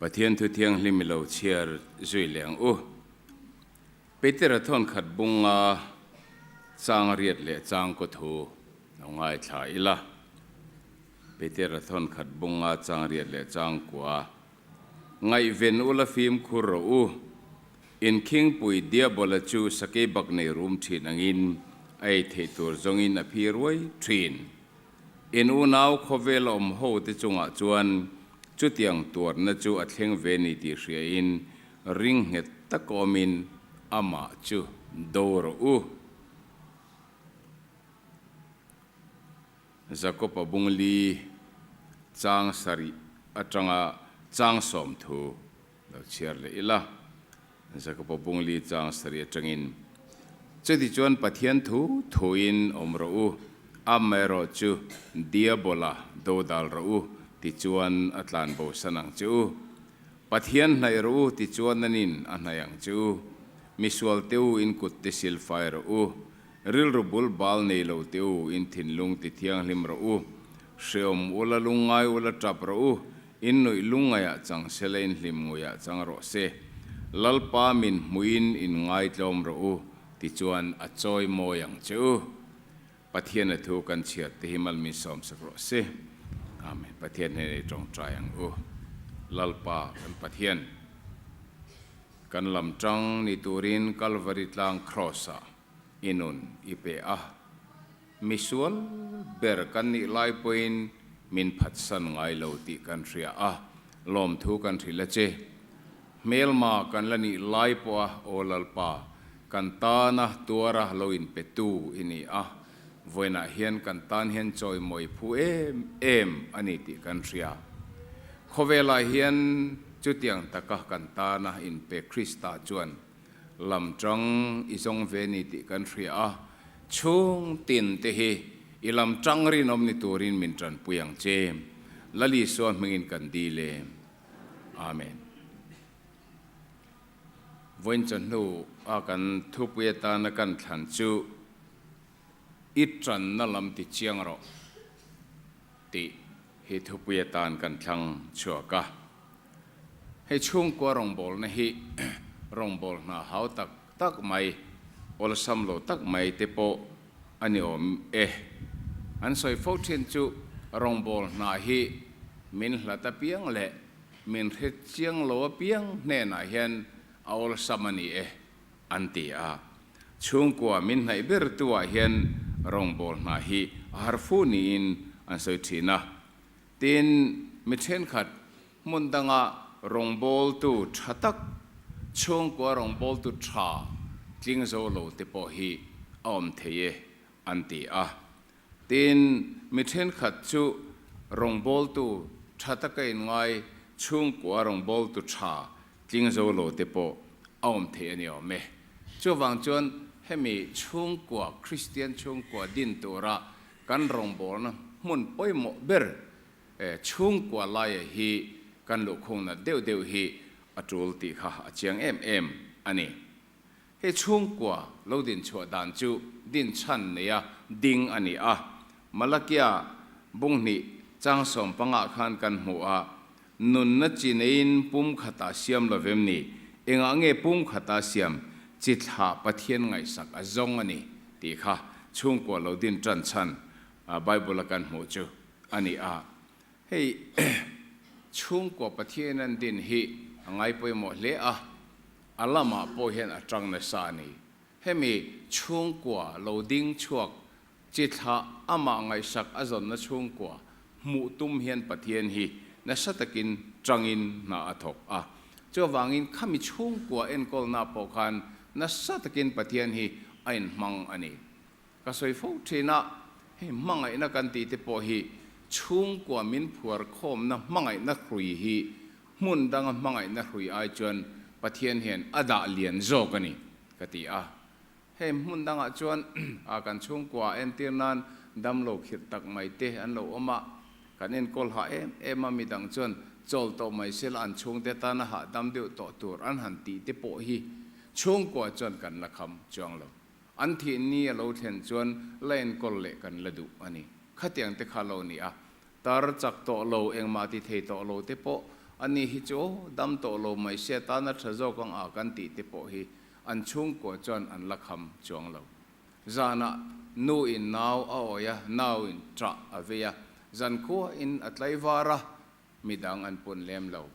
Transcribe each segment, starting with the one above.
Pathian thu thianghlim i lo chhiar zui leh ang u. Petera thawnkhat bunga chang riat leh chang kaw thu lo ngaithla ila. Petera thawnkhat bunga chang riat leh chang kua ngaihven ula fimkhur rawh u. Inkhingpui Diabola chu sakei bak nei rum thin angin a ei theih tur zawngin a phi ruai thin. In unau khawvel awm ho te chungah chuan chutiang tuarna chu a thleng ve ni tih hriain ring nghet tak awmin amah chu do rawh u. Jakob-a bungli chang sarih atanga chang sawmthu lo chhiar leh ila. Jakob-a bungli chang sarih atangin, Chutichuan Pathian thu thuin awm rawh u, amaherawh chu Diabola dodal rawh u, tichuan a tlan bosan ang che u. Pathian hnaih rawh u, tichuan anin a hnaih ang che u. Misual te u in kut te silfai rawh u, rilru bul bal nei lo te u in thinlung ti thianghlim rawh u, hreawm ula lungngai ula tap rawh u, In nuih lungngaiah chang sela in hlim nguiah chang rawh se. Lalpa min hmuhin in ngaitlawm rawh u, tichuan a chawi mawi ang che u. Pathian a thu kan chhiar te hi mal min sawmsak rawh se. Amen. Pathian hnenah i tawngtai ang u. Lalpa kan Pathian, kan lam tang ni turin Kalvari tlang Kraws-ah i nun i pe a. Misual ber kan nih lai pawhin min phatsan ngai lo tih kan hria a, lawmthu kan hrilh a che. Hmelma kan la nih lai pawha Aw Lalpa, kan tana tuara lo inpetu i ni a, vawiinah hian kan tan hian chawimawi phu em em a ni tih kan hria. Khawvelah hian chutiang taka kan tana inpe Krista chuan Lam tang i zawng ve ni tih kan hria a, chhung tin te hi i lam tang rinawm ni turin min tanpui ang che. Lal Isua hmingin kan dil e. Amen. Vawiin chawhnu a kan thupui atana kan thlan chu i tanna lam ti chiang rawh tih hi thupui atan kan thlang chhuak a. Hei chhungkua rawngbawlna hi rawngbâwl hna hau tak tak mai, awlsam lo tak mai te pawh a ni awm e. An sawi fo thin chu rawngbâwl hna hi min hlat apiang leh min hre chiang lo apiang hnenah hian a awlsam a ni e an ti a. Chhungkua min hnaih ber tuah hian rawngbâwl hna hi a har fu niin an sawi thin a. Tin, mi thenkhat hmun danga rawngbawltu tha tak, chhungkua rawngbawltu tha tling zo lo te pawh hi a awm thei e an ti a. Tin, mi thenkhat chu rawngbawltu tha taka inngai chhungkua rawngbawltu tha tling zo lo te pawh a awm thei a ni awm e. Chuvang chuan hemi chhungkua, Kristian chhungkua din tura Kan rawngbawlna hmun pawimawh ber chhungkua laia hi kan luhkhungna deuh deuh hi a tul tih kha a chiang em em a ni. Hei chhungkua lo dinchhuah dan chu dinchhan neia ding a ni a, Malakia bunghnih chang sawmpangah khan kan hmu a, Nunna chi neiin pum khata siam lo vem ni? Engah nge pum khata siam chi thlah Pathian ngaihsak a zawng a ni tih kha chhungkua lo din tan chhan Bible a kan hmuh chu a ni a. Hei chhungkua Pathian an din hi a ngai pawimawh hle a, a lamah pawh hian a tang nasa a ni. Hemi chhungkua lo ding chhuak Chi thlah amah ngaihsak a zawnna chhungkua hmuh tum hian Pathian hi nasa takin tangin hna a thawk a. Chuvangin khami chhungkua enkawlna pawh khan nasa takin Pathian hi a inhmang a ni. Ka sawi fo thin a, hei hmangaihna kan tih te pawh hi chhungkua min phuar khawmna hmangaihna hrui hi hmun danga hmangaihna hrui ai chuan Pathian hian a dah lian zawk a ni ka ti a. Hei hmun dangah chuan a kan chhungkua entir nan damlo khirh tak mai te an lo awm a, kan enkawl hah em em a, midang chuan chawl tawh mai sela an chhungte tana hahdam deuh tawh tur an han tih te pawh hi chhungkua chuan kan la kham chuang lo. An thih ni a lo thlen chuan la enkawl leh kan la duh a ni. Khatiang te kha lo ni a, tar chak tawh lo, engmah ti thei tawh lo te pawh Ani hi chu aw, dam tawh lo mai se tana tha zawk ang a kan tih te pawh hi an chhungkua chuan an la kham chuang lo. Zanah nu in nau a awi a, nau in ṭah a vei a, zankhua in a tlaivar a, midang an pun lem lo.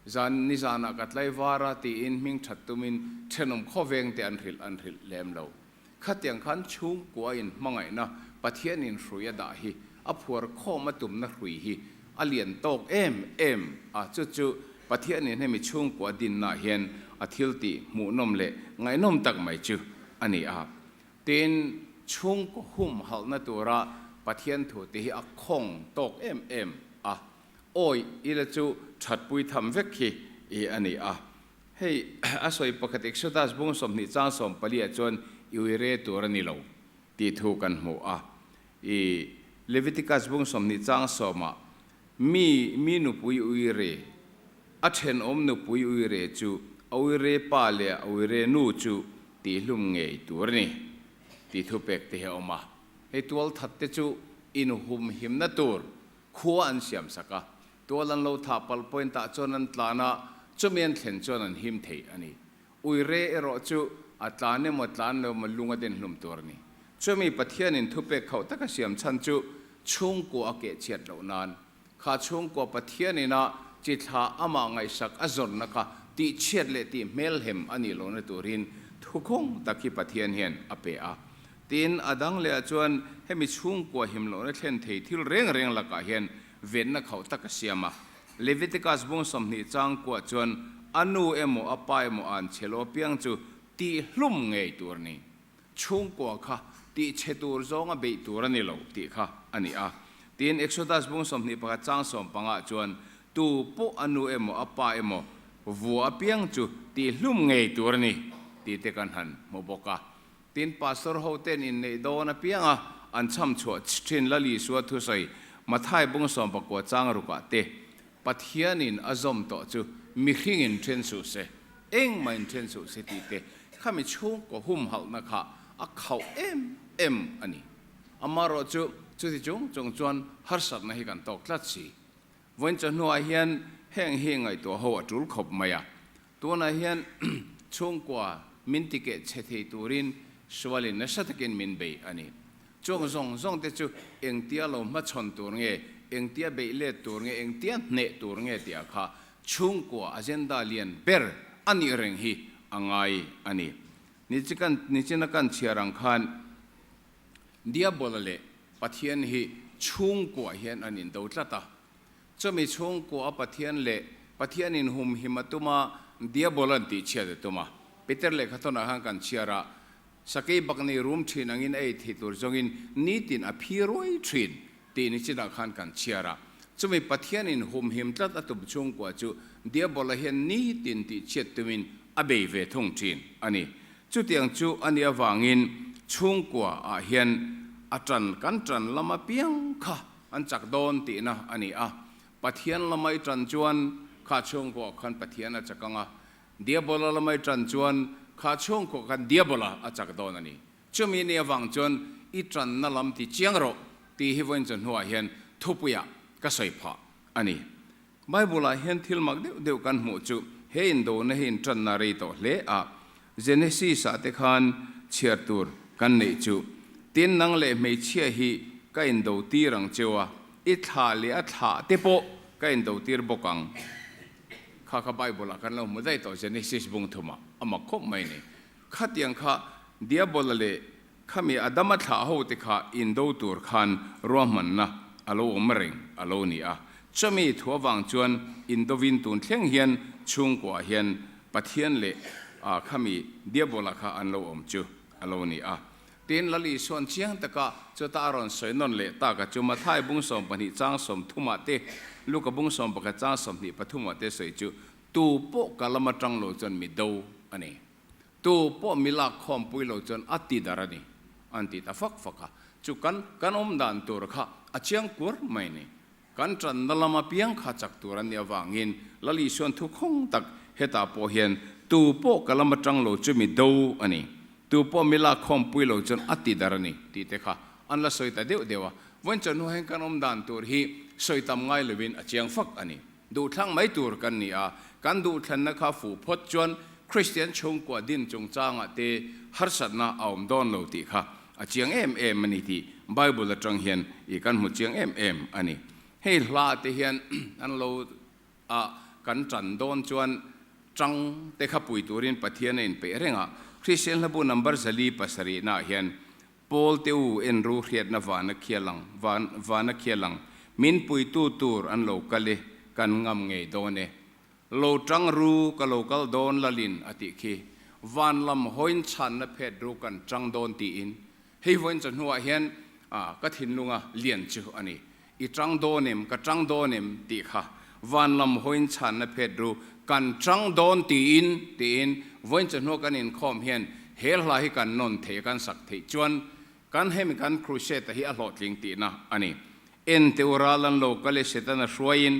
Zan nizanah ka tlaivar a tiin hming ṭhat tumin ṭhenawm khawveng te an hrilh an hrilh lem lo. Khatiang khan chhungkua in hmangaihna Pathian in hrui a dah hi a phuar khawm a tumna hrui hi a lian tawk em em a, chu chu Pathian in hemi chhungkua dinna hian a thil tih hmuhnawm leh ngaihnawm tak mai chu a ni a. Tin, chhungkaw humhalhna tura Pathian thu te hi a khawng tawk em em a, awi ila chu thatpui tham vek hi i a ni a. Hei a sawi pakhat Exodus bung 20 chang 14 ah chuan i uire tur a ni lo tih thu kan hmu a. I Leviticus bung 20 chang 10 ah mi mi nupui uire, a thenawm nupui uire chu a uire pa leh a uire nu chu tihhlum ngei tur a ni tih thu pek te hi a awm a. Hei tualthat te chu inhumhimna tur khua an siamsak a. Tual an lo thah palh point ah chuan an tlan a, chumi an thlen chuan an him thei a ni. Uire erawh chu a tlan emaw tlan lo emaw lung a den hlum tur a ni. Chumi Pathianin thupek khauh taka siam chhan chu chhungkua a keh chhiat loh nan, kha chhungkua Pathianin a chi thla amah ngaihsak a zawnna kha tih chhiat leh tih hmelhem a nih lohna turin thukhawng tak hi Pathian hian a pe a. Tin, a dang lehah chuan hemi chhungkua him lohna thlen thei thil reng reng lakah hian venna khauh tak a siam a. Leviticus bung 20 chang kuah chuan a nu emaw a pa emaw an chhe lo apiang chu tih hlum ngei tur a ni. Chhungkua kha tih chhe tur zawnga beih tur a ni lo tih kha a ni a. Tin, Exodus bung 21 chang 15 chuan tu pawh a nu emaw a pa emaw vua apiang chu tih hlum ngei tur a ni tih te kan han hmu bawk a. Tin, Pastor ho ten inneih dawn apianga an chham chhuah thin Lal Isua thusawi Mathai bung 19 chang rukah te, Pathianin a zawm tawh chu mihringin then suh se, engmahin then suh se tih te khami chhungkaw humhalhna kha a khauh em em a ni. Amaherawh chu chuti chung chung chuan harsatna hi kan tawk tlat si. Vawiin chawhnuah hian heng hi ngaihtuah ho a tul khawp mai a. Tunah hian chhungkua min tikeh chhe thei turin sualin nasa takin min bei a ni. Chuang zawng zawng te chu engtia lo hmachhawn tur nge, engtia beih let tur nge, engtia hneh tur nge tih ah kha chhungkua agenda lian ber a nih reng hi a ngai a ni. Nichina kan chhiar ang khan Diabola leh Pathian hi chhungkua hian an indo tlat a. Chumi chhungkua a Pathian leh Pathian inhumhim a tum a, Diabol an tihchhiat a tum a. Peter lehkhathawnah khan kan chhiar a, Sakei bakni rum thin angin a ei thei tur zawngin nitin a phi ruai thin tih ni chinah khan kan chhiar a. Chumi Pathian inhumhim tlat a tum chhungkua chu Diabola hian nitin tihchhiat tumin a bei ve thung thin a ni. Chutiang chu a nih avangin chhungkua ah hian a tan kan tan lam apiang kha an chak dawn tihna a ni a. Pathian lama i tan chuan kha chhungkua khan Pathian a chak ang a, Diabola lama i tan chuan kha chhungkua khan Diabola a chak dawn a ni. Chumi nih avang chuan i tanna lam ti chiang rawh tih hi vawiin chawhnuah hian thupuiah ka sawi phah a ni. Bible-ah hian thil mak deuh deuh kan hmuh chu he indona hi inṭanna rei tawh hle a, Genesis-ah te khan chhiar tur kan neih chu, Tin, nang leh hmeichhia hi ka indo tir ang cheu a, i thlah leh a thlah te pawh ka indo tir bawk ang. Kha kha Bible-ah kan lo hmu daih tawh Genesis bung thumah a mak khawp mai ni. Khatiang kha Diabola leh Khami Adama thlah ho te kha indo tur khan ruahmanna a lo awm reng a lo ni a. Chumi thu avang chuan indovin tun thleng hian chhungkuah hian Pathian leh khami Diabola kha an lo awm chu a lo ni a. Tin, Lal Isua'n chiang taka chuta a rawn sawi nawn leh tak a chu Mathai bung 20 chang 30 ah te, Luka bung 11 chang 23 ah te sawi chu tu pawh ka lam atang lo chuan mi do a ni. Tu pawh mi lak khawmpui lo chuan a ti dar a ni, an ti ta fak fak a. Chu kan kan awm dan tur kha a chiang kuar mai a ni. Kan tanna lama piang kha chak tur an nih avangin Lal Isuan thu khawng tak hetah pawh hian tu pawh ka lama tang lo chu mi do a ni, tu pawh mi lak khawmpui lo chuan a ti dar a ni tih te kha an la sawi ta deuh deuh a. Vawiin chawhnu hian kan awm dan tur hi sawi tam ngai lovin a chiang fak a ni. Duhthlang mai tur kan ni a, kan duhthlanna kha fuh phawt chuan Kristian chhungkua din chungchangah te harsatna a awm dawn lo tih kha a chiang em em a ni tih Bible atang hian i kan hmu chiang em em a ni. Hei hla te hian an lo a kan tan dawn chuan tang te kha pui turin Pathian a inpeih reng a, Kristian hlabu number 407 naah hian Pawl te u en ru hriatna van a khial ang, van van a khial ang, min puitu tur an lo kal e, kan ngam ngei dawn e. Lo tang ru ka lo kal dawn lalin a tih khi. Van lam hawiin chhanna phet ru kan tang dawn tiin. Hei vawiin chawhnuah hian a ka thinlunga lian chu a ni. I tang dawn em, ka tang dawn em tih kha. Van lam hawiin chhanna phet ru kan tang dawn tiin tiin vawiin chawhnuah kan inkhawm hian he hla hi kan nawn thei a kan sak theih chuan kan hemi kan crusade-a hi a hlawhtling tihna a ni. En teh u ral an lo kal e Setana hruaiin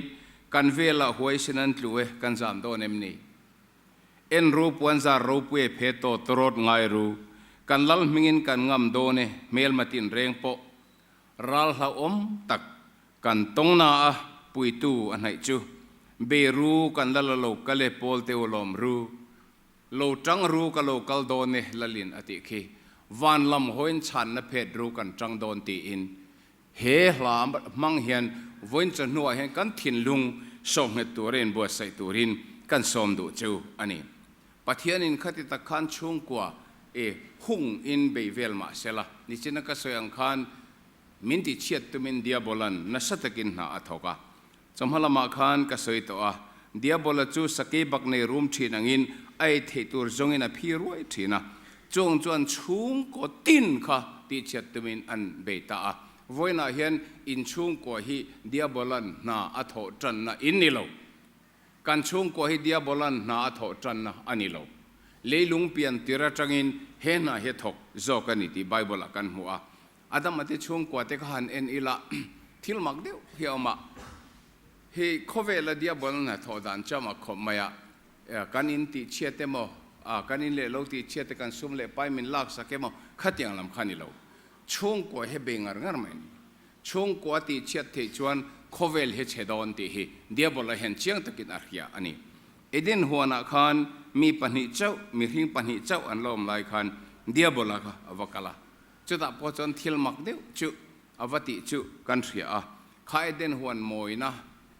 kan velah huaisin an tlu e kan zam dawn em ni? En ru puanzar ropui e phe tawt rawt ngai ru kan lal hmingin kan ngam dawn e hmelma tin reng pawh ral hlauhawm tak kan tawng na a puitu a hnaih chu bei ru kan lal a lo kal e pawl te u lawm ru Lo tang ru ka lo kal dawn e Lalin a tih khi. Van lam hawiin chhanna phet ru kan tang dawn tiin he hla hmang hian vawiin chawhnuah hian kan thinlung sawhnghet tura inbuatsaih turin kan sawm duh chu a ni. Pathianin khati tak khan chhungkua e hung in bei vel mah sela nichina ka sawi ang khan min tichhiat tumin Diabolan nasa takin hna a thawk a. Chawhma lamah khan ka sawi tawh a, Diabola chu sakei bak nei rum thin angin a ei theih tur zawngin a phi ruai thin a, chung chuan chhungkaw tin kha tihchhiat tumin an bei ta a. Vawiinah hian in chhungkua hi Diabola'n hna a thawh tanna in ni lo. Kan chhungkua hi Diabola'n hna a thawh tanna a ni lo. Leilung pian tir atangin he hna hi a thawk zawk a ni tih Bible-ah kan hmu a. Adama te chhungkua te kha han en ila thil mak deuh hi a awm a, hei khawvela diabol hna thawh dan chu a mak khawp mai a, kan in tih chhiat emaw, kan in leh lo tih chhiat te kan sum leh pai min lak sak emaw khatiang lam kha a ni lo. Chhungkua hi bei ngar ngar mai a ni. Chhungkua tih chhiat theih chuan khawvel hi chhe dawn tih hi diabol a hian chiang takin a hria a ni. Eden huanah khan mi pahnih chauh, mihring pahnih chauh an la awm lai khan diabola kha a va kal a. Chutah pawh chuan thil mak deuh chu a va tih chu kan hria a, kha Eden huan mawina,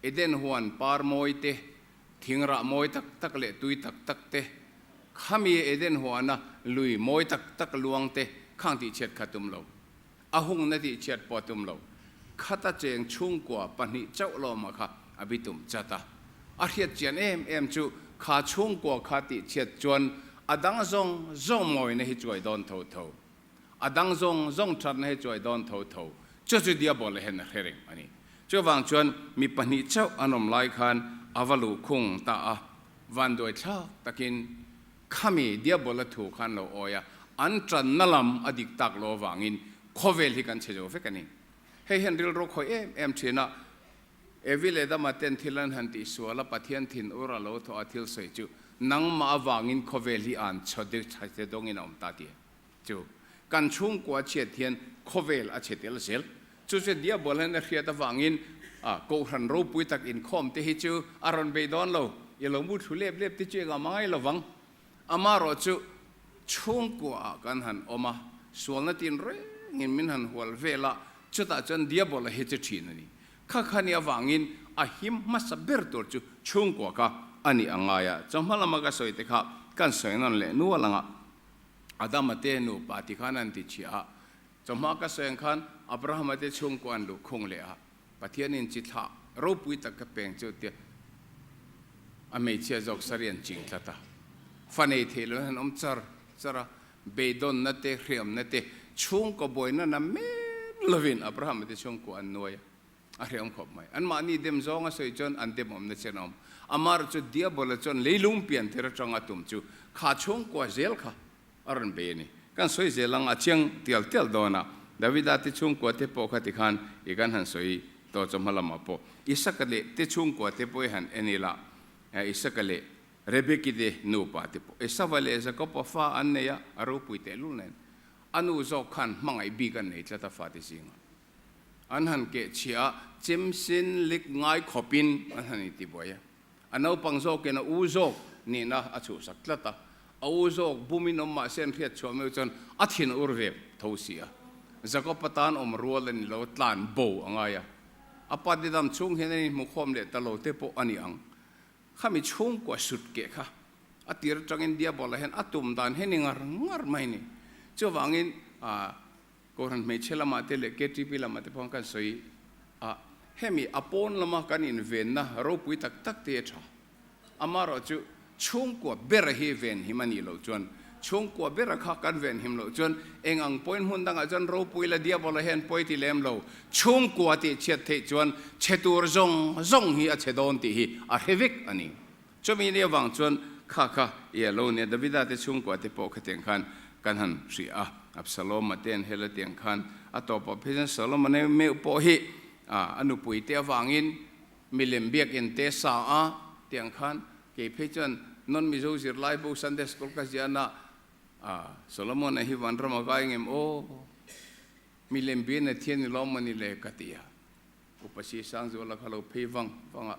Eden huan par mawi te, thingrah mawi tak tak leh tui tak tak te, khami Eden huana lui mawi tak tak luang te khang tihchhiat kha tum lo. A hungna tihchhiat pawh a tum lo. Khata cheng chhungkua pahnih chauh lawma kha a bitum chat a. A hriat chian em em chu kha chhungkua kha tihchhiat chuan a dang zawng zawng mawina hi chuai dawn tho tho. A dang zawng zawng thatna hi chuai dawn tho tho. Chu chu Diabol hian a hre reng a ni. Chuvang chuan mi pahnih chauh an awm lai khan a va luh khung ta a, vanduai thlak takin khami Diabol-a thu khan lo awi a, an tanna lam a dik tak lo avangin khawvel hi kan chhe zo vek a ni. Hei hian rilru khawih em em thin a, Evi leh Adama ten thil an han tih sual a, Pathian thin ur a lo thawh a thil sawi chu nangmah avangin khawvel hi an chhaw deuh chhe dawngin a awm ta tih chu kan chhungkua chhiat hian khawvel a chhe tel zel. Chu chu Diabol hian a hriat avangin a Kohhran ropui tak inkhawm te hi chu a rawn bei dawn lo, i lo mu thlu lep lep te chu engah mangai lovang. Amaherawh chu chhungkuaah kan han awm a, sualna tin rengin min han hual vel a, chutah chuan Diabol a hi che thin a ni. Kha kha ni avangin a him hmasa ber tur chu chhungkua kha a nih a ngai a, chawhma lama ka sawi te kha kan sawi nawn leh nual ang a, Adama te nupa ti khan an ti chhia a, chawhma ka sawi ang khan Abrahama te chhungkua an luh khung leh a, Pathianin chi thlah ropui tak ka peng chu tia a hmeichhia zawk sari an ching tlat a, fa nei theih loin an awm char char a, beidawnna te hriamna te chhungkaw buaina na men lovin Abrahama te chhungkua an nuai a, a hriam khawp mai. Anmahni dem zawng a sawi chuan an dem awmna chen a awm. Amar chu Diabola chuan leilung pian tir atanga tum chu kha chhungkua zel kha a rawn bei a ni. Kan sawi zel ang a chiang tial tial dawn a, Davida te chhungkua te pawh kha tikhan i kan han sawi tawh chawhma lamah pawh Isaka leh te chhungkua te pawh i han en ila, Isaka leh Rebeki te nupa te pawh Esava leh Jakoba fa an nei a, a ropui tehlul nen a nu zawk khan hmangaih bik an nei tlat a fate zingah. An han keh chhia a, chem sin lik ngai khawpin an han intibuai a. A naupang zawkin a u zawk nihna a chhuhsak tlat a, a u zawk bumin awm mahse an hriat chhuah meuh chuan a thin a ur ve tho si a. Jakob-a tan awm rual a ni lo, tlan bo a ngai a. A pa te dam chhung hian an inhmukhawm leh ta lo te pawh a ni ang. Khami chhungkua sut keh kha a tir atangin Diabola hian a tum dan hi ni ngar ngar mai ni. Chuvangin Kohhran hmeichhe lamah te leh KTP lamah te pawh kan sawi a, hemi a pawn lama kan invenna ropui tak tak te hi a tha. Amaherawhchu chhungkua bera hi venhim a nih loh chuan, chhungkua bera kha kan venhim loh chuan eng ang pawhin hmun dangah chuan ropui la diabola hian pawi ti lem lo, chhungkua tih chhiat theih chuan chhe tur zawng zawng hi a chhe dawn tih hi a hre vek a ni. Chumi ni avang chuan kha kha i a lo nia, Davida te chhungkua te pawh khatiang khan kan han hrih a, Absaloma te an hel a tiang khan a tawpah phei chuan Solomon meuh pawh hi a nupui te avangin milem biakinn te sa a tiang khan kei phei chuan non Mizo zirlai bo Sunday school ka ziahna Solomon-a hi vanram a kai ngem aw, milem bian a thian i lawm a ni le ka ti a. Upa si Sangzuala kha lo phei vang vang a,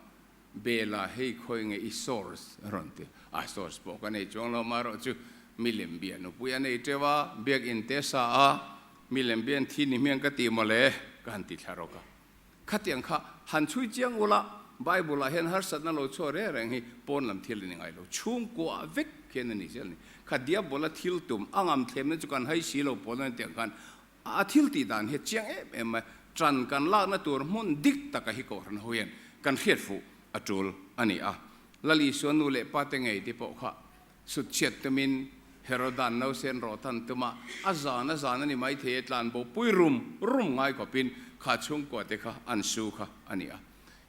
Bela hei khawi nge i source a rawn ti. A source pawh ka nei chuang lo amaherawhchu milem bia nupui a nei teuh a, biakinn te sa a, milem bian thi ni hmiang ka ti mawle ka han ti thla rawk a. Khatiang kha han chhui chiang ula, Bible ah hian harsatna lo chhuah reng reng hi pawn lam thil a ni ngai lo, chhungkua vek hian a ni zel a ni. Kha diabola thil tum a ngam thlemna chu kan hai si lo pawn a ni tiang khan A thil tih dan hi a chiang em em mai. Ṭan kan lakna tur hmun dik taka hi Kohhran ho hian kan hriat fuh a ṭul a ni a. Lal Isua nu leh pate ngei te pawh kha sut chhiat tumin Herodan nausen rawhtan tuma a zan a zan a ni mai thei e tlanbo pui rum rum ngai khawpin kha chhungkua te kha an su kha a ni a.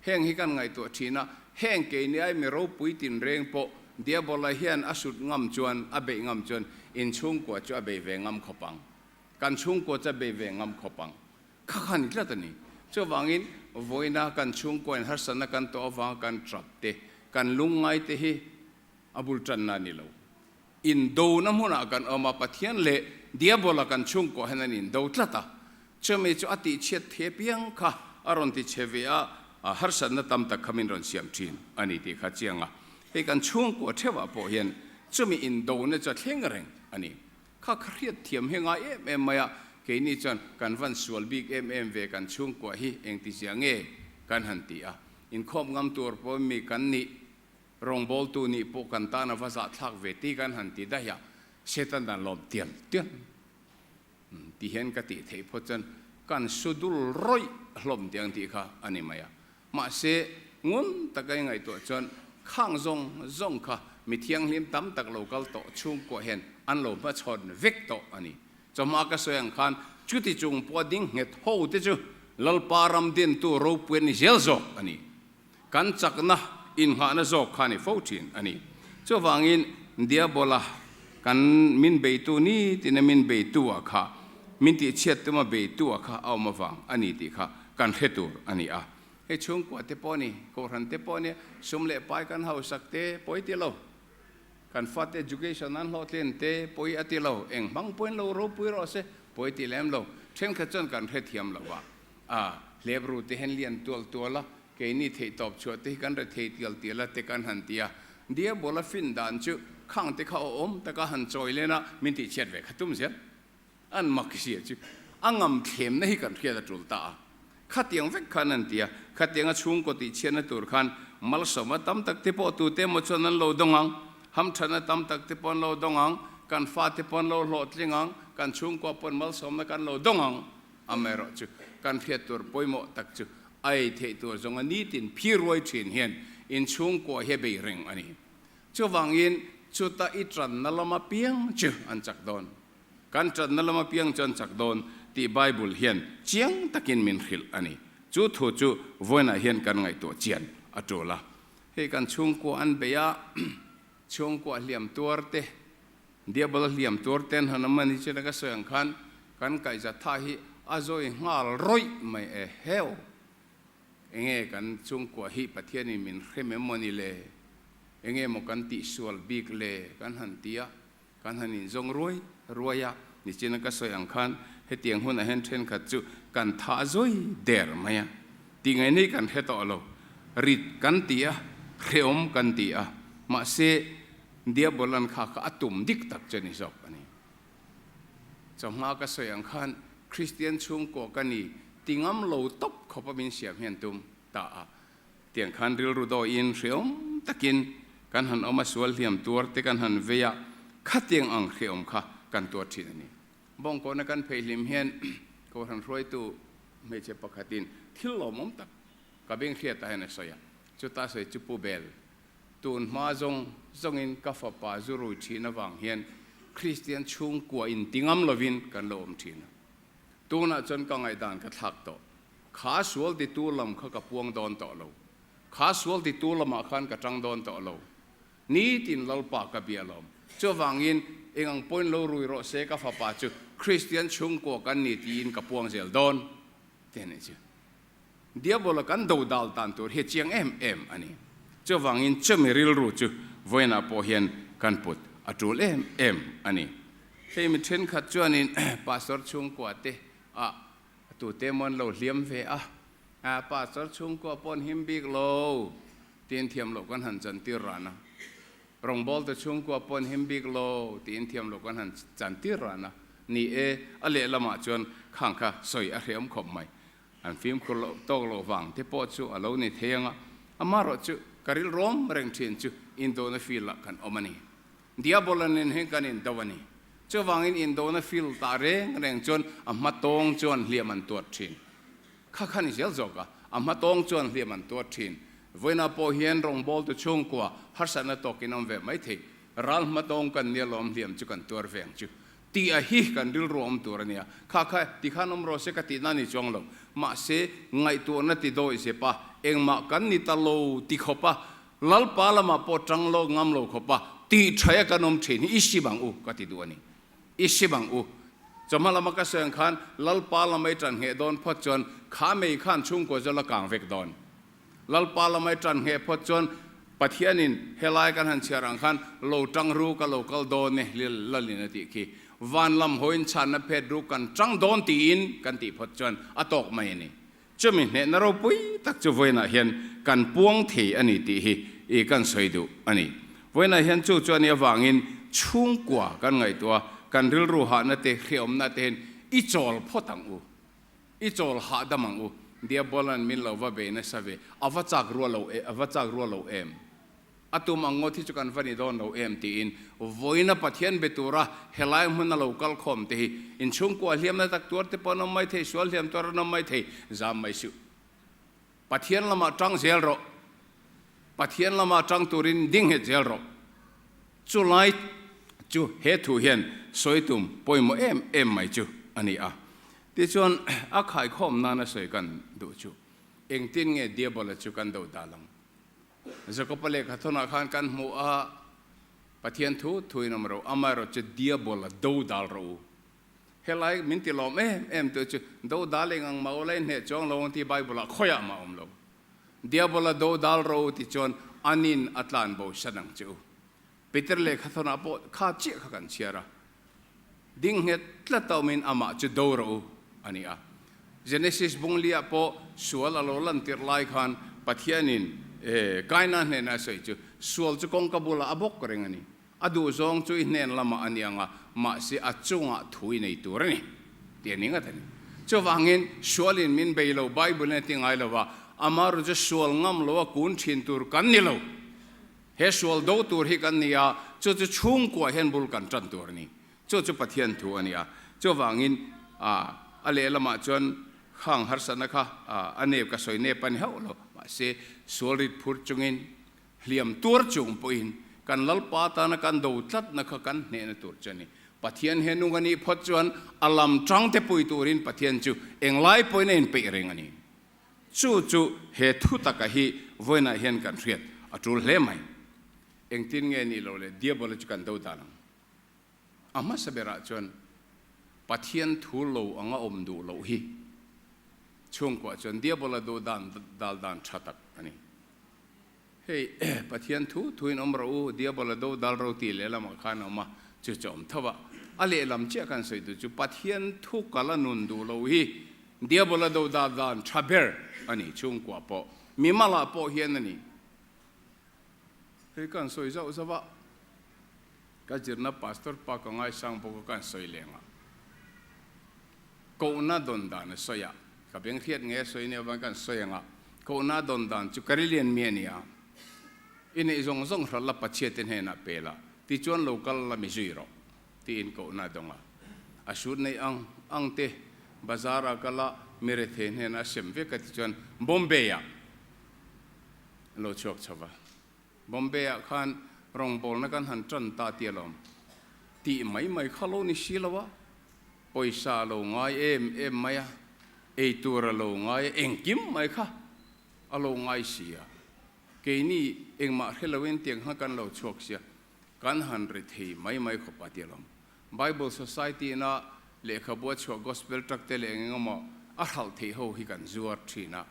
Heng hi kan ngaihtuah ṭhin a, heng keini ai mi ropui tinreng pawh Diabola hian a sut ngam chuan a beih ngam chuan inchhungkua chu a bei ve ngam khawp ang. Kan chhungkua chu a bei ve ngam khawp ang. Kha kha ni tlat a ni. Chuvangin vawiina kan chhungkuain harsatna kan tawh avanga kan trap te, kan lungngai te hi a bul tanna a ni lo. Indona hmunah kan awm a, Pathian leh Diabola kan chhungkuah hian an indo tlat a. Chumi chu a tihchhiat thei apiang kha a rawn tichhe ve a, harsatna tam tak kha min rawn siam thin a ni tih kha chiang a. Hei kan chhungkua theuhah pawh hian chumi indona chu a thleng reng a ni. Kha ka hriat thiam hi ngai em em mai a, keini chuan kan van sual bik em em ve kan chhungkuah hi engtizia nge kan han ti a, inkhawm ngam tur pawh mi kan nih, rawngbawltu nih pawh kan tan a va zahthlak ve tih kan han ti daih a, Satan dan lawm tial tial ti hian ka tih theih phawt chuan kan su dul rawih hlawm tiang tih kha a ni mai a. Mahse, ngun taka i ngaihtuah chuan khang zawng zawng kha mi thianghlim tam tak lo kal tawh chhungkuah hian an lo hmachhawn vek tawh a ni. Chawhma ka sawi ang khan chuti chung pawha ding nghet ho te chu Lalpa ram dintu ropui an ni zel zawk a ni. Kan chakna innghahna zawk kha a ni fo thin a ni. Chuvangin Diabola kan min beitu ni tina min beitu ah kha min tihchhiat tuma beitu ah kha a awm avang a ni tih kha kan hre tur a ni a. Hei chhungkua te pawh a ni, Kohhran te pawh a nia, sum leh pai kan hausak te pawi ti lo, kan fate education an hlawhtlin te pawi a ti lo, eng hmang pawhin lo ropui rawh se pawi ti lem lo, thenkhat chuan kan hrethiam lo a, a hlep ru te hian lian tual tual a, keini theih tawp chhuah te hi kan re thei tial tial a te kan han ti a, Diabola fin dan chu khang te kha awm taka han chawi len a min tihchhiat ve kha tum zel. An mak zia chu a ngam thlemna hi kan hriat a tul ta a. Khatiang vek khan an ti a, khatianga chhungkaw tihchhiatna tur khan malsawmna tam tak te pawh tute emaw chuan an lo dawng ang, hamthatna tam tak te pawh an lo dawng ang, kan fate pawh an lo hlawhtling ang, kan chhungkua pawn malsawmna kan lo dawng ang. Amaherawh chu kan hriat tur pawimawh tak chu a ei theih tur zawnga nitin phi ruai thin hian inchhungkua hi a bei reng a ni. Chuvangin chuta i tanna lama piang chu an chak dawn. Kan ṭanna lama piang chuan chak dawn tih Bible hian chiang takin min hrilh a ni. Chu thu chu vawiinah hian kan ngaihtuah chian a ṭul a. Hei kan chhungkua an bei a, chhungkua hliam tuar te, Diabol hliam tuar te an han awm a ni chuan ka sawi ang khan kan kaihza tha hi a zawi nghal rawih mai e heu. Enge kan chhungkua hi Pathianin min hrem em maw ni le? Enge maw kan tihsual bik le? Kan han ti a. Kan han inzawng ruai ruai a, nichina ka sawi ang khan. Hetiang hunah hian thenkhat chu kan thah zawi der mai a, tih ngaihna hi kan hre tawh lo. Rit kan ti a, hrehawm kan ti a, mahse Diabolan kha kha a tum dik tak chu a ni zawk a ni. Chawhma ka sawi ang khan Kristian chhungkua ka ni ti ngam lo tawp khawp a min siam hian tum ta a. Tiang khan rilru dawiin hrehawm takin kan han awm a, sual hliam tuar te kan han vei a, khatiang ang hrehawm kha kan tuar thin a ni. Bawngkawna kan phei hlim hian Kohhran hruaitu hmeichhe pakhatin thil lawmawm tak ka beng hriatah hian a sawi a, chuta sawi chu Pu Bel, tun hma zawng zawngin ka fapa zu rui thin avang hian Kristian chhungkua intingam lovin kan lo awm thin a, tunah chuan ka ngaihdan ka thlak tawh. Kha sual titu lam kha ka puang dawn tawh lo. Kha sual titu lamah khan ka tang dawn tawh lo. Nitin Lalpa ka bia lawm. Chuvangin eng ang pawhin lo rui rawh se ka fapa chu Kristian chhungkua kan ni tiin ka puang zel dawn ti a nih chu. Diabola kan do dal tan tur hi a chiang em em a ni. Chuvangin chumi rilru chu vawiinah pawh hian kan put a tul em em a ni. Hei mi thenkhat chuanin Pastor chhungkua te ah A tute maw an lo hliam ve a, a pastor chhungkua pawh an him bik lo tiin thiam loh kan han chantir ran a. Rawngbawltu chhungkua pawh an him bik lo tiin thiam loh kan han chantir ran a. Ni e, a lehlamah chuan khang kha sawi a hreawm khawp mai. An fimkhur loh tawk loh vang te pawh chu a lo ni thei ang a, amaherawh chu ka rilrawm reng thin chu indona field-ah kan awm a ni. Diabola nen hian kan indo a ni. Chuvangin indona field tah reng reng chuan a hma tawng chuan hliam an tuat thin. Kha kha ni zel zawk a, a hma tawng chuan hliam an tuat thin. Vawiinah pawh hian rawngbawltu chhungkua harsatna tawkin awm ve mai thei. Ral hma tawng kan nia lawm hliam chu kan tuar ve ang chu. Tih a hi kan rilru awm tur a nia. Kha kha tikhan awm rawh se ka tihna a ni chuang lo. Mahse, ngaihtuahna ti dawih zep a, engmah kan ni ta lo ti khawp a, Lalpa lamah pawh tang lo ngam lo khawp a, tih thaia kan awm thin hi i sim ang u ka ti duh a ni. I sim ang u. Chawhma lama ka sawi ang khan Lalpa lama i tan ngheh dawn phawt chuan kha mei khan chhungkua chu la kang vek dawn. Lalpa lama i tan ngheh phawt chuan Pathianin helai kan han chhiar ang khan lo tang ru ka lo kal dawn e Lalin a tih khi. Van lam hawiin chhanna phet ru kan tang dawn tiin kan tih phawt chuan a tawk mai a ni. Chumi hnehna ropui tak chu vawiinah hian kan puang thei a ni tih hi i kan sawi duh a ni. Vawiinah hian chu chu a nih avangin chhungkua kan ngaihtuah a, kan rilru hahna te, hreawmna te hian i chawl phawt ang u, i chawl hahdam ang u. Diabola'n min lo va bei nasa ve, a va chak rua lo e, a va chak rua lo em? A tum ang ngawt hi chu kan va ni dawn lo em tiin vawiina Pathian be tura helai hmuna lo kal khawm te hi inchhungkua hliamna tak tuar te pawh an awm mai thei, sual hliam tuar an awm mai thei, zam mai suh. Pathian lamah tang zel rawh. Pathian lamah tang turin ding nghet zel rawh. Chulai chu he thu hian sawi tum pawimawh em em mai chu a ni a. Tichuan a khaikhawm nana sawi kan duh chu engtin nge Diabola chu kan do dal ang? Jakoba lehkha thawnah khan kan hmu a, Pathian thu thuin awm ro, amaherawh chu Diabola do dal rawh u. Helai min ti lawm em em tu chu do dal eng ang mah ula i hneh chuang lo ang tih Bible-ah khawiah mah awm lo. Diabola do dal rawh u ti chuan anin a tlan bo san ang che u. Peter lehkha thawnah pawh kha chiah kha kan chhiar a, ding nghet tlat a awmin amah chu do rawh u a ni a. Genesis bungli-ah pawh sual a lo lantir lai khan Pathianin Kaina hnena a sawi chu, Sual chu kawngka bulah a bawk reng a ni. A duhzawng chu i hnen lamah a ni ang a, mahse a chungah thu i nei tur a ni tih a ni ngat a ni. Chuvangin sualin min bei lo, Bible-in a ti ngai lo va, amaherawhchu chu sual ngam lo a kun thin tur kan ni lo. He sual do tur hi kan ni a, chu chu chhungkuah hian bul kan tan tur a ni. Chu chu Pathian thu a ni a. Chuvangin a lehlamah chuan khang harsatna kha a nep ka sawi nep a ni hauh lo. Mahse, sual rit phur chungin, hliam tuar chung pawhin kan Lalpa tana kan do tlatna kha kan hnehna tur chu a ni. Pathian he nung a nih phawt chuan a lam tangte pui turin Pathian chu englai pawhin a inpeih reng a ni. Chu chu he thu taka hi vawiinah hian kan hriat a tul hle mai. Engtin nge nih loh le Diabola chu kan do dan ang? A hmasa berah chuan Pathian thu lo anga awm duh loh hi chhungkuah chuan Diabola duh dan dal dan tha tak a ni. Hei Pathian thu thuin awm rawh u, Diabola do dal ro tih leh lamah khan a awm a, chu chu a awm tho a. A lehlam chiah kan sawi duh chu Pathian thu kal a nun duh lo hi Diabola do dat dan tha ber a ni, chhungkua pawh, mimalah pawh hian a ni. Hei kan sawi zauh zauh a, ka zirna pastor pa ka ngaisang bawk a kan sawi leng a, kohna dawn dan a sawi a, ka beng hriat nge a sawi nia avangin kan sawi ang a, kohna dawn dan chu Karelian mi a ni a, i neih zawng zawng hralh la Pathiate hnenah pe la, tichuan lo kal la mi zui rawh. Tiin kohna a dawng a. A sut neih ang ang te bazar a kal a, mi rethei hnenah a sem vek a ti chuan Bombay ah a lo chhuak chho va. Bombay ah khan rawngbawlna kan han tan ta tia lawm tih mai mai kha lo ni si lo a, pawisa a lo ngai em em mai a, eitur a lo ngai a, engkim mai kha a lo ngai si a. Keini engmah hre loin tiang khan kan lo chhuak sia. Kan han ri thei mai mai khawp a ti alawm. Bible Society ina lehkhabu a chhuah Gospel tract te leh eng eng emaw a hralh theih ho hi kan zuar thin a,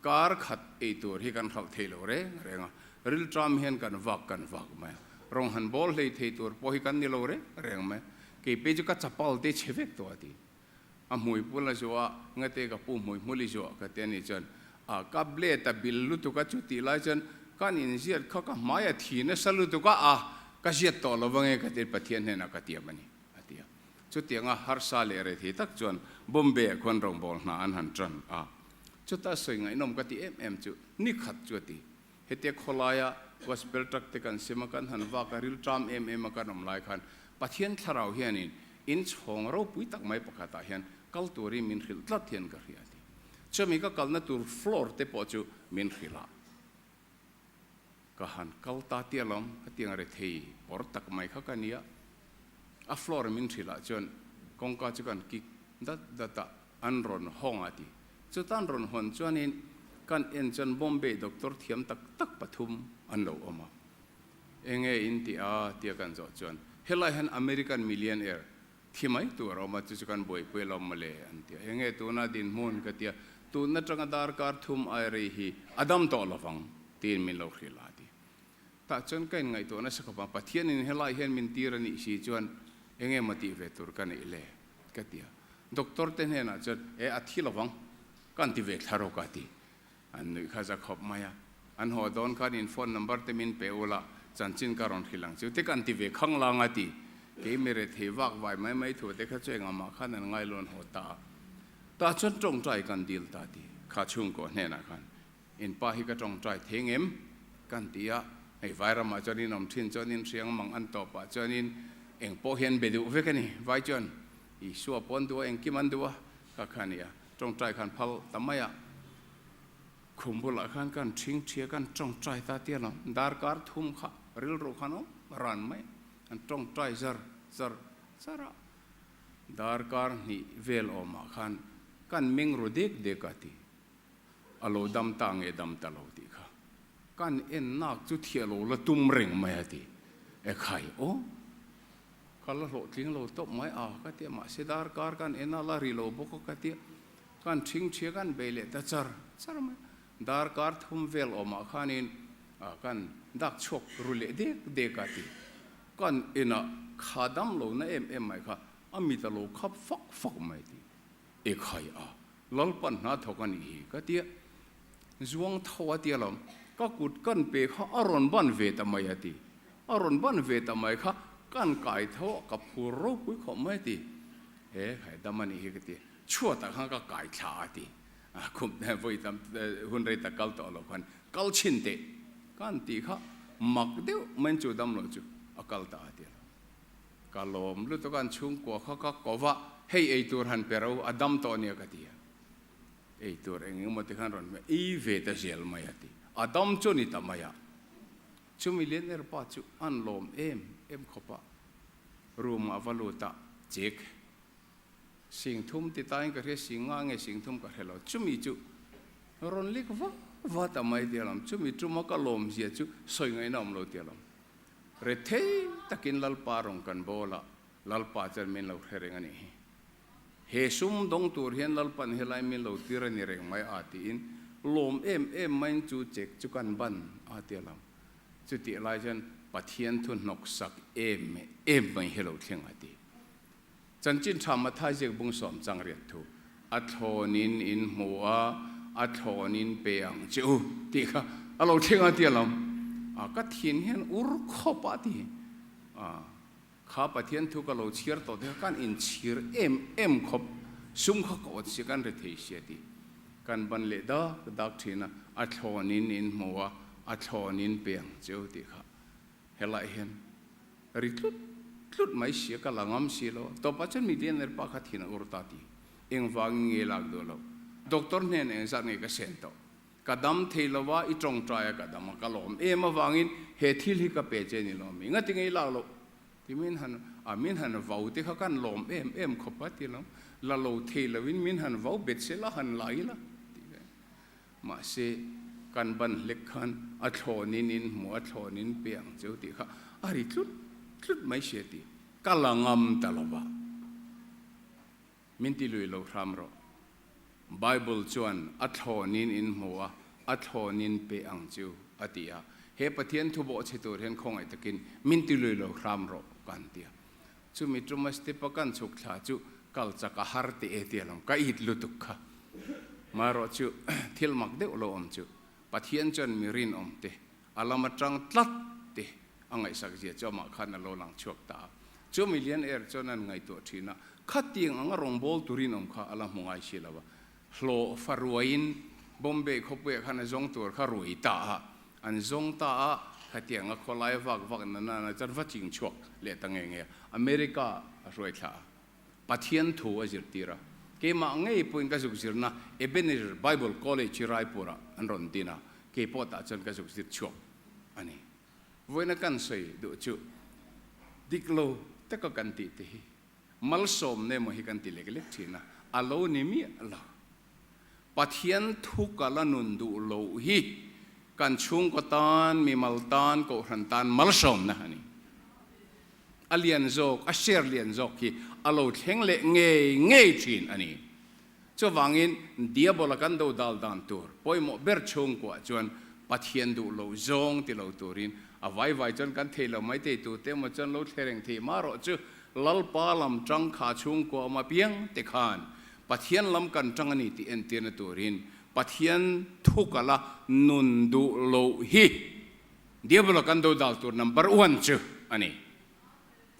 kar khat ei tur hi kan hralh thei lo reng reng a, rilṭam hian kan vak kan vak mai a, rawng han bawl hlei thei tur pawh hi kan ni lo reng reng mai a, kei pei chu ka chapal te chhe vek tawh a ti. A hmui pul a zuah a, ngate ka pu hmui hmul i zuah ka ti a nih chuan a ka blade a bil lutuk a chutih lai chuan kan inziat kha ka hmai a thi nasa lutuk a, a ka ziat tawh lo ange ka ti Pathian hnenah ka tiam a ni a ti a. Chutianga harsa leh rethei tak chuan Bombay ah khuan rawngbâwl hna an han ṭan a, chuta sawi ngaihnawm ka ti em em chu ni khat chu a ti. Hetia khawlaia gospel truck te kan sem a, kan han vak a, rilṭam em em a kan awm lai khan Pathian thlarau hianin in chhawng ropui tak mai pakhatah hian kal turin min hrilh tlat hian ka hria a ti. Chumi ka kalna tur floor te pawh chu min hrilh a, ka han kal ta tia lawm, hetiang rethei pawr tak mai kha ka nia. A floor min hrilh ah chuan kawngka chu kan kik dat dat a, an rawn hawng a ti. Chutan rawn hawn chuanin kan en chuan Bombay doctor thiam tak tak pathum an lo awm a. Enge in ti a? tia kan zawh chuan helai hian American millionaire thi mai tur a awm a, chu chu kan buaipui alawm mawle an ti a. Enge tuna dinhmun ka ti a, tun atanga darkar thum ai rei hi a dam tawh lovang tiin min lo hrilh a ti. Tah chuan ka inngaihtuah nasa khawp a, Pathianin helai hian min tir a nih si chuan enge maw tih ve tur ka neih le? Ka ti a, doctor te hnenah chuan e a thi lovang ka ti ve thla rawk a ti. An nuih kha za khawp mai a, an haw dawn khan in phone number te min pe ula chanchin ka rawn hrilh ang chu te kan ti ve khang lang a ti. Kei mi rethei vak vai mai mai thu te kha chu engah mah khan an ngai lawn haw ta a. Tah chuan tawngtai kan dil ta ti kha chhungkaw hnenah khan in pa hi ka tawngtai thei ngem kan ti a, hei vai ramah chuan in awm thin chuan in hriang mang an tawpah chuanin eng pawh hian be duh vek a ni, vai chuan Isua pawh an duh a, engkim an duh a, ka kha a ni a, tawngtai khan phal ta mai a, khum bulah khan kan thing thia kan tawngtai ta tia lo, darkar thum kha rilru khan awm ran mai, an tawngtai zar zar zar a, darkar hnih vel awmah khan kan meng ru dek dek a ti. A lo dam ta nge dam ta lo tih kha kan en nak chu thiah lo la tum reng mai a ti. E khai aw, ka la hlawhtling lo tawp mai a ka ti a, mahse darkar kan en a la ri lo bawk a ka ti a, kan thing thia kan bei leh ta char char mai a, darkar thum vel awmah khanin kan dak chhuak ru leh dek dek a ti. Kan en a kha dam lo na em em mai kha a mit a lo khap fak fak mai a ti. E khai a, Lalpan hna thawk a nih hi ka tia, zuang tho a tia lawm, ka kut kan pe kha a rawn ban ve ta mai a ti, a rawn ban ve ta mai kha kan kai tho a, ka phur ropui khawp mai a ti, e khai dam a nih hi ka tia, chhuatah khan ka kai thla a ti, a khum vawi tam hun rei tak kal tawh lo khan kal chhin teh kan tih kha mak deuh mai chu dam lo chu a kal ta a tia lawm. Ka lawm lutuk a, an chhungkua kha ka ko va, hei ei tur han pe ro, a dam tawh ania ka ti a. Ei tur eng eng emaw ti khan rawn ei ve ta zel mai a ti. A dam chu a ni ta mai a. Chumi lian er pa chu an lawm em em khawp a, room ah va lut a, chek sing thum ti tain ka hria, sing nga nge sing thum ka hre lo, chumi chu rawn lik va va ta mai ti alawm, chumi tuma ka lawm zia chu sawi ngaihna awm lo ti alawm. Rethei takin Lalpa rawn kan bawl a, Lalpa chuan min lo hre reng a nih hi. He sum dawng tur hian Lalpan helai min lo tir a ni reng mai a tiin lawm em em maiin chu chek chu kan ban a ti a lo. Chutih lai chuan Pathian thu hnawksak em em mai hi lo thleng a ti. Chanchin tha Mathai ziak bung sawm chang riat thu, A thlawnin in hmu a, a thlawnin pe ang che u tih kha a lo thleng a ti alawm. A, ka thin hian ur khawp a ti. A, kha Pathian thu ka lo chhiar tawh te kha kan inchhir em em khawp, sum kha ka awt sia kan ri thei sia ti. Kan ban leh dak dak thin a, a thlawnin in hmu a, a thlawnin pe ang che u tih kha. Helai hian ri tlut tlut mai sia ka la ngam si lo a, tawpah chuan millionaire pa kha thin a ur ta ti. Engvangin nge lak duh lo? Doctor hnen engzat nge ka sen tawh? Ka dam thei lo a, i tawngtai a ka dam a, ka lawm em avangin he thil hi ka pe che ni lo mi? Ngati nge i lak loh? Ti min han a, min han vau te kha kan lawm em em khawp a ti lo. La lo thei lovin min han vau bet sela han la ila ti ve. Mahse, kan ban hlek khan a thlawnin in hmu, a thlawnin pe ang cheu tih kha a ri tlut tlut mai sia ti. Ka la ngam ta lo va. Min ti lui lo hram rawh. Bible chuan a thlawnin in hmu a, a thlawnin pe ang cheu a ti a. He Pathian thu bawh chhe tur hian khawngaih takin min ti lui lo hram rawh kan ti a. Chumi tuma step a kan chhuk thla chu kal chak a har teh e tia lawm ka it lutuk kha. Marawh chu thil mak deuh lo awm chu Pathian chuan mi rinawm te a lam atang tlat te a ngaihsak zia chu amah khan a lo lang chhuak ta a. Chu milian er chuan an ngaihtuah thin a, khatiang anga rawngbawltu rinawm kha a la hmu ngai si lo a. Hlawh fa ruaiin Bombay khawpuiah khan a zawng tur kha ruai ta a, an zawng ta a, khatiang a khawlai vak vak na nana chuan va ching chhuak leh ta nge nge a, America a hruai thla a, Pathian thu a zirtir a, keimah ngei pawhin ka zuk zirna Ebenezer Bible College hi Raipur-ah an rawn din a, keipawh tah chuan ka zuk zir chhuak a ni. Vawiina kan sawi duh chu dik lo taka kan tih te hi Malsawmna emaw hi kan ti lek lek thin a, a lo ni miah lo. Pathian thu kala nun duh loh hi kan chhungkaw tan, mimal tan, kohhran tan malsawmna a ni. A lian zawk, a share lian zawk hi a lo thleng leh ngei ngei thin a ni. Chuvangin Diabola kan do dal dan tur pawimawh ber chhungkuah chuan Pathian duh loh zawng ti lo turin a vai vai chuan kan thei lo mai thei tute emaw chuan lo thle reng thei mah rawh chu Lalpa lam tang kha chhungkua awm apiang te khan Pathian lam kan tang a ni tih entirna turin Pathian thukala nun duh loh hi Diabola kan do dal tur number one chu a ni.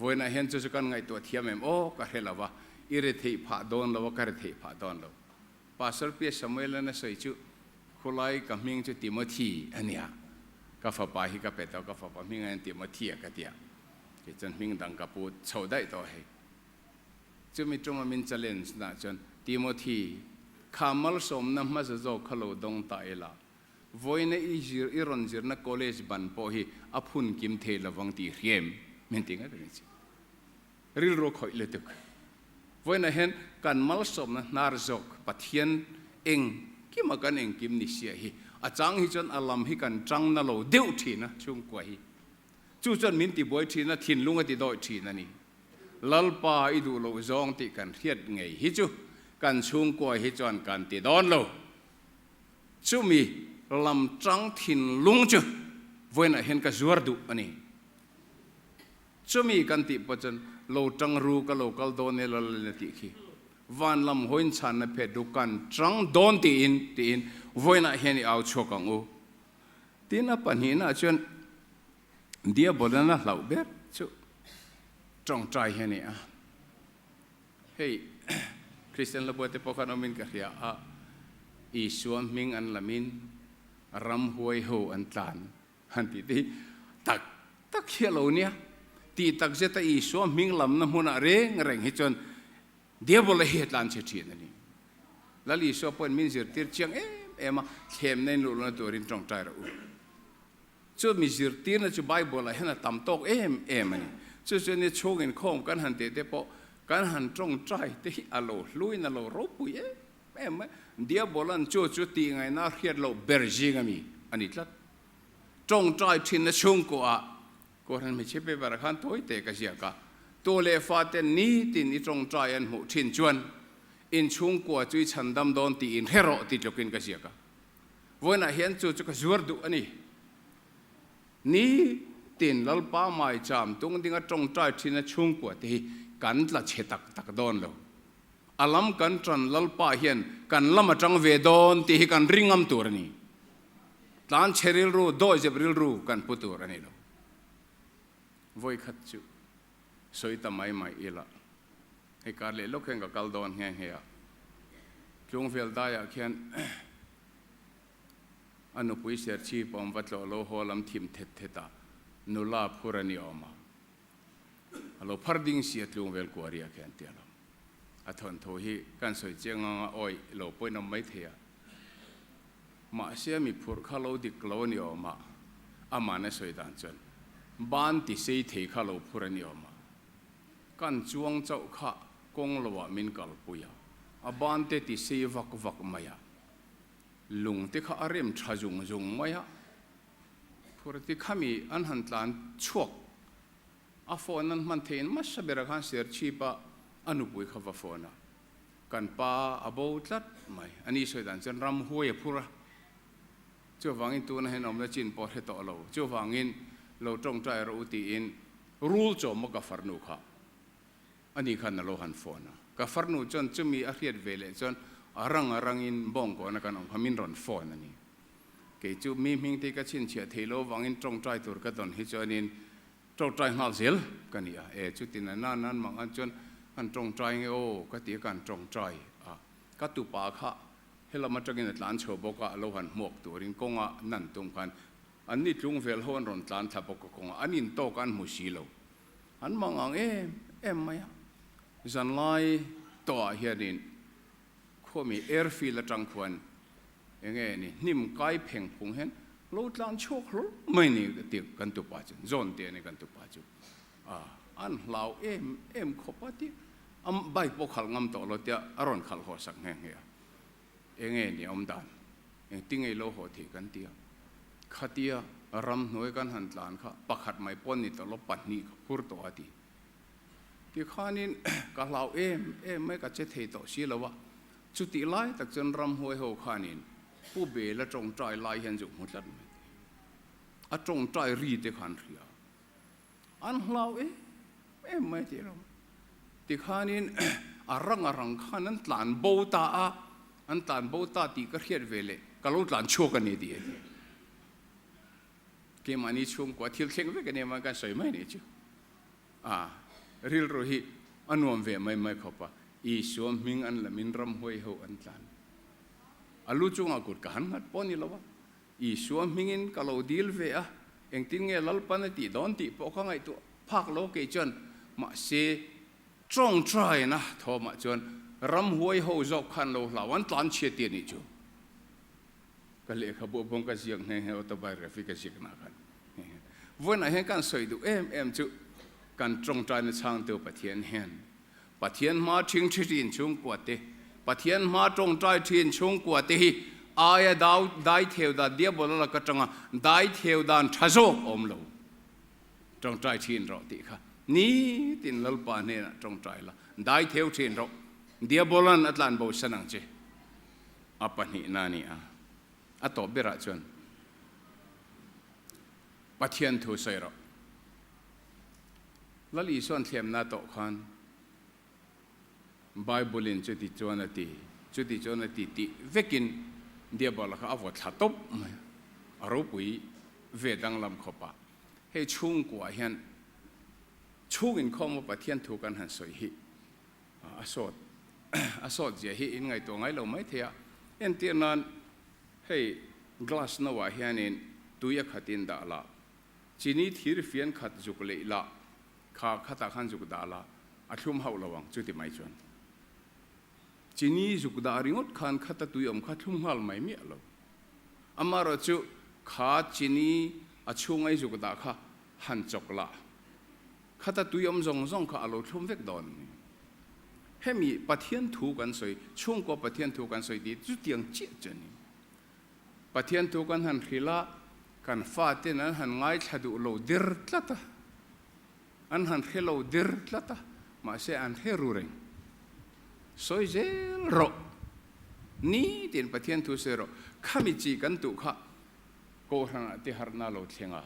Vawiinah hian chu chu kan ngaihtuah thiam em? Aw, ka hre lo va, i ri theih phah dawn lo a, ka ri theih phah dawn lo. Pastor Pia Samuel-a'n a sawi chu, Khulai ka hming chu Timothy a nia, ka fapa hi ka pe tawh, ka fapa hming hian Timothy a ka tia, kei chuan hming dang ka pu chho daih tawh hei. Chumi tuma min challenge na chuan, Timothy, kha malsawmna hmasa zawk kha lo dawng ta ila, Vawiina i zir i rawn zirna college ban pawh hi a phun kim thei lovang tih hriam min ti ngat a ni chu. Rilru a khawih lutuk. Vawiinah hian kan malsawmna hnar zawk Pathian engkima kan engkim ni sia hi a chang hi chuan a lam hi kan tang na lo deuh thin a chhungkua hi. Chu chuan min ti buai thin a, thinlung a ti dawih thin a ni. Lalpa i duh loh zawng tih kan hriat ngei hi chu kan chhungkua hi chuan kan ti dawn lo. Chumi lam tang thinlung chu vawiinah hian ka zuar duh a ni. Chumi kan tih pawh chuan lo tang ru ka lo kal dawn e Lalin a tih khi. Van lam hawiin chhanna phet ru kan tang dawn tiin tiin vawiinah hian i au chhuak ang u. Tin a pahnihnaah chuan Diabolana hlauh ber chu tawngtai hi a ni a. Hei Kristian hla buaite pawh khan awmin ka hria a, Isua hming an lamin ramhuai ho an tlan han tih te hi tak tak hi a lo nia. Tih tak zeta Isua hming lamna hmunah reng reng hi chuan Diabola hi a tlan chhe thin a ni. Lal Isua pawhin min zirtir chiang em em a, thlemna in luh lohna turin tawngtai rawh u. Chu mi zirtirna chu Bible-ah hian a tam tawk em em a ni. Chu chu ni chhung inkhawm kan han tih te pawh kan han tawngtai te hi a lo hluin a lo ropui em em mai. Diabolan chu chu tih ngaihna a hriat loh ber zing a mi a ni tlat. Tawngtai thinna chhungkuah Kohhran hmeichhe paper-ah khan tawi te ka ziak a, tu leh fate nitin i tawngtai an hmuh thin chuan inchhungkua chu i chhandam dawn tih inhre rawh ti tlukin ka ziak a. Vawiinah hian chu chu ka zuar duh a ni. Ni tin Lalpa maicham tung dinga tawngtai thina chhungkua te hi kan tla chhe tak tak dawn lo. A lam kan ṭan Lalpa hian kan lam a ṭang ve dawn tih hi kan ring ngam tur a ni. Tlan chhe rilru, dawihzep rilru kan pu tur a ni lo. Vawi khat chu sawi ta mai mai ila, hei kar leh lawk hian ka kal dawn nghe nghe a, Tlungvel daiah khian a nupui serchhip awm va tlawh lo haw lam thim thet thet a, nula phur a ni awm a. A lo phar ding si a tlungvel kuaria khian tia lo. A thawnthu hi kan sawi chiang anga awi lo pawhin awm mai thei a. Mahse mi phurh kha lo dik lo a ni awm a, aman a sawi dan chuan ban ti sei thei kha lo phur a ni awm a. Kan chuang chauh kha kawng loah min kalpui a, a ban te ti sei vak vak mai a, lung te kha a rem tha zung zung mai a. Phurti khami an han tlan chhuak a phone an hman theihin hmasa berah khan Serchhip a a nupui kha va phone a, kan pa a bo tlat mai. A ni sawi dan chuan ramhuai a phur a, chuvangin tuna hian awmna chin pawh hre tawh lo, chuvangin lo tawngtai rawh u tiin rul chawm a ka farnu kha a ni khan a lo han phone a, ka farnu chuan chumi a hriat ve leh chuan a rang a rangin bawngkawna kan awm kha min rawn phone a ni. Kei chu mi hming te ka chhinchhiah theih loh avangin tawngtai tur ka dawn hi chuanin tawngtai nghal zel ka ni a, e chutin a nan nan mang an chuan an tawngtai nge aw ka ti a kan tawngtai a, ka tupa kha helam atangin a tlan chho bawk a, a lo han hmuak turin kawnga nan tum khan an ni tlung vel ho an rawn tlan thla bawk a kawnga an intawk an hmu si lo an mang ang em em mai a, zanlai tawhah hianin Khuami airfield atang khuan enge ni hnim kai pheng phung hian lo tlan chhuak hlur mai ni ka ti kan tupa chuan zawn te a ni kan tupa chu a an hlau em em khawp a ti a bike pawh khalh ngam tawh lo tia a rawn khalh haw sak nghe nghe a enge ni awm dan engtin nge i lo haw thei kan ti a khatia ramhnuai kan han tlan kha pakhat mai pawh ni tawh lo pahnih ka phur tawh a ti. Tikhanin ka hlau em em mai, ka che thei tawh si lo a. Chutih lai tak chuan ramhuai ho khanin Pu Bela tawngtai lai hian zuk hmu tlat mai. A tawngtai ri te khan hria. An hlau em em mai tih ram. Tikhanin a rang a rang khan an tlan bo ta a, an tlan bo ta tih ka hriat ve leh ka lo tlan chhuak a ni tih a ti. Keimahni chhungkua thil thleng vek a nia mai kan sawi mai a nih chu. A rilru hi a nuam ve mai mai khawp a, Isua hming an lamin ramhuai ho an tlan. A lu chungah kut ka han nghat pawh a ni lo a, Isua hmingin ka lo dil ve a, engtin nge Lalpan a tih dawn tih pawh ka ngaihtuah phak lo kei chuan, mahse tawngtaina thawmah chuan ramhuai ho zawk khan lo hlau an tlan chhia ti a nih chu. Ka lehkhabu a bawng ka ziak nghe nghe autobiography ka ziak nah khan vawiinah hian kan sawi duh em em chu kan tawngtaina chhangtu Pathian hian Pathian hma thing thi thin chhungkua te Pathian hma tawngtai thin chhungkua te hi aia dau dai theu dan diabola laka tanga dai theu dan tha zawk awm lo tawngtai thin rawh tih kha nitin Lalpa hnenah tawngtai la dai theu thin rawh diabolan a tlan bo san ang che. A pahnihna a ni a, a tawp berah chuan Pathian thu sawi rawh. Lal Isua'n thlemna tawh khan Bible-in chuti chuan a ti, chuti chuan a ti tih vekin Diabola kha a vaw thla tawp mai a, a ropui ve danglam khawp a. Hei chhungkuah hian chhung inkhawma Pathian thu kan han sawi hi A sawt a sawt zia hi in ngaihtuah ngai lo mai thei a, entir nan hei glass no ah hianin tui a khat in dah la, chini thir fian khat zuk leih la, kha khatah khan zuk dah la, a thlum hauh lo ang chuti mai chuan chini zuk dah ringawt khan khata tui awm kha thlum nghal mai miah lo. Amaherawhchu kha chini a chhunga i zuk dah kha han chawk la. Khata tui awm zawng zawng kha a lo thlum vek dawn a ni. Hemi Pathian thu kan sawi, chhungkaw Pathian thu kan sawi tih chutiang chiah chu a ni. Pathian thu kan han hrilh a, kan faten an han ngaithla duh lo der tlat a, an han hre lo der tlat a, mahse an hre ru reng. Sawi zel rawh. Nitin Pathian thu sawi rawh. Khami chi kan tuh kha Kohhranah te harhna lo thleng a.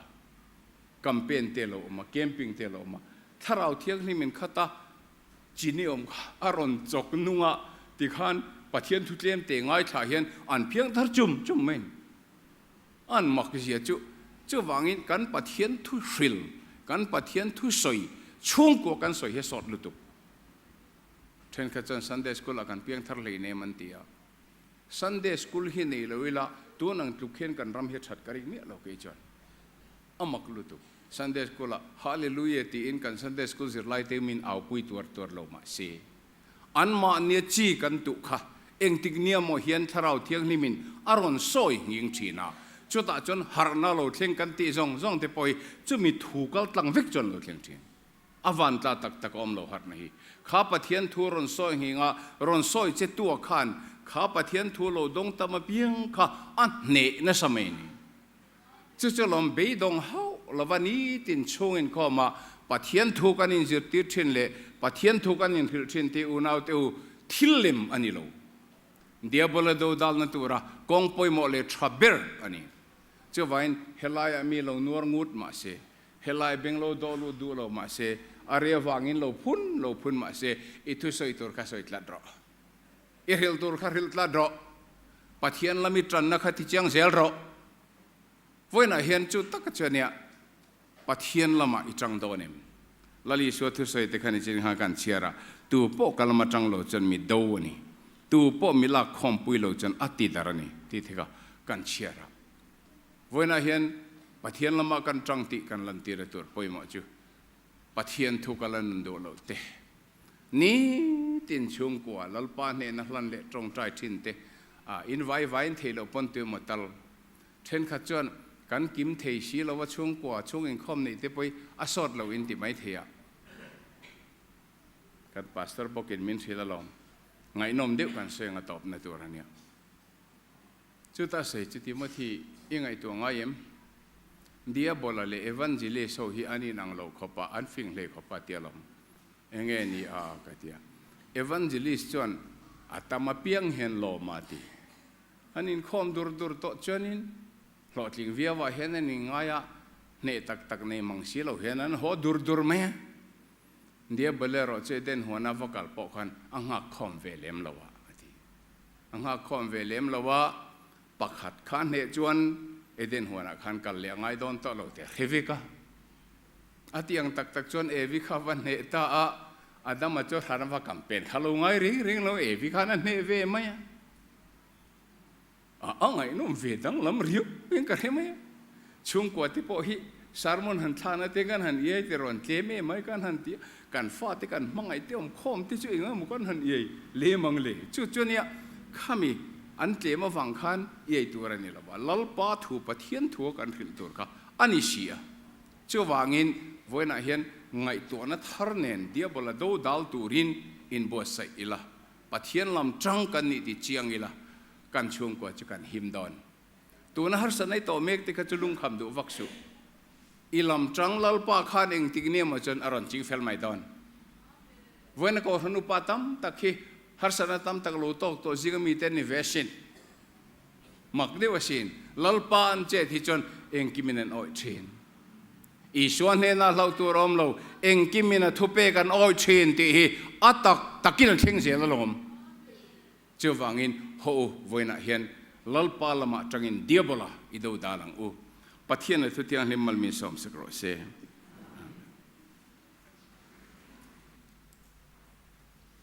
Campaign te lo awm a, camping te lo awm a, Thlarau Thianghlim in khat a, Chini awm kha a rawn chawk nung a, tikhan Pathian thu tlem te ngaithla hian an phiang thar chum chum mai a ni. An mak zia chu chuvangin kan Pathian thu hril, kan Pathian thu sawi chhungkua kan sawi hi a sawt lutuk. Thenkhat chuan Sunday School ah kan piang thar hleinem an ti a. Sunday School hi nei lo ila tun ang tluk hian kan ram hi a that ka rik miah lo kei chuan. A mak lutuk. Sunday School ah Hallelujah tiin kan Sunday School zirlai te min aupui tuar tuar lo mah se, anmahnia chi kan tuh kha engtik nia maw hian Thlarau Thianghlimin a rawn sawi nghing thin a, chutah chuan harhna lo thleng kan tih zawng zawng te pawh hi chumi thu kal tlang vek chuan lo thleng thin. A van tla tak tak a awm lo harhna hi. Kha Pathian thu rawn sawi nghing a, rawn sawi che tua khan kha Pathian thu lo dawng tam apiang kha a hneh nasa mai a ni. Chu chu lawm beidawng hauh lova nitin chhung inkhawmah Pathian thu kan inzirtir thin leh Pathian thu kan inhrilh thin tih unaute u thil lem a ni lo. Diabola dodalna tura kawng pawimawh leh tha ber a ni. Chuvangin helaiah mi lo nuar ngut mah se, helai beng lo dawh lut duh lo mah se, a ria vangin lo phun lo phun mah se, i thusawi tur kha sawi tlat rawh. I hrilh tur kha hrilh tlat rawh. Pathian lami tanna kha ti chiang zel rawh. Vawiinah hian chu taka chu ania Pathian lamah i tang dawn em? Lal Isua thusawi te khan i chin khan kan chhiar a, tu pawh ka lama tang lo chuan mi do a ni, tu pawh mi lak khawmpui lo chuan a ti dar a ni tih te kha kan chhiar a. Vawiinah hian Pathian lamah kan tang tih kan lantir a tur pawimawh chu Pathian thu ka la nun duh loh te, Nitin chhungkua Lalpa hnehna hlan leh tawngtai thin te a in vai vaiin thei loh pawn tu emaw tal thenkhat chuan kan kim thei si lo a chhungkua chhung inkhawm neih te pawh hi a sawt lo in ti mai thei a. Kan pastor bawkin min hrilh alawm ngaihnawm deuh kan sawi ang a tawpna tur ania. Chuta sawi chu Timothy i ngaihtuah ngai em? Diabola leh Evangelist ho hi an inang lo khawp a, an fing hlei khawp a tia lawm. Enge ni a ka ti a. Evangelist chuan a tam apiang hian lawm a ti. An inkhawm dur dur tawh chuanin hlawhtling viauah hian an inngai a, hneh tak tak nei mang si lo hian an haw dur dur mai a. Diabola erawh chu Eden huana va kal pawh khan a nghak khawm ve lem lo a, a ti. A nghak khawm ve lem lo a, pakhat kha hneh chuan Eden huanah khan kal leh a ngai dawn tawh lo teh hre vek a. A ti ang tak tak chuan Evi kha va hneh ta a, Adama chu hran a va kam pen kha lo ngai reng reng lo, Evi khan a hneh ve mai a. A ngaihnawm ve danglam riau in ka hre mai a. Chhungkua te pawh hi sermon han thlana te kan han iai te rawn tlem em mai kan han ti a, kan fate kan hmangaih te awm khawm te chu eng emaw kan han iai lem ang le. Chu chu ania khami an tlem avang khan iai tur a ni lo va, Lalpa thu Pathian thua kan hrilh tur kha a ni si a. Chuvangin vawiinah hian ngaihtuahna thar nen Diabola do dal turin inbuatsaih ila, Pathian lam tang kan nih ti chiang ila, kan chhungkua chu kan him dawn. Tuna harsatna i tawh mek te kha chu lungkham duh vak suh. I lam tang Lalpa khan engtik nia maw chuan a rawn ching fel mai dawn. Vawiina Kohhran upa tam tak hi harsatna tam tak lo tawk tawh zinga mite an ni ve asin. Mak deuh asin, Lalpa an chet hi chuan engkimin an awih thin. Isua hnenah hlauh tur a awm lo, engkimin a thupek an awih thin tih hi a tak takin a thleng zel alawm. Chuvangin, haw u, vawiinah hian Lalpa lamah tangin Diabola i do dal ang u. Pathian leh Thuthianghlim mal min sawmsak rawh se.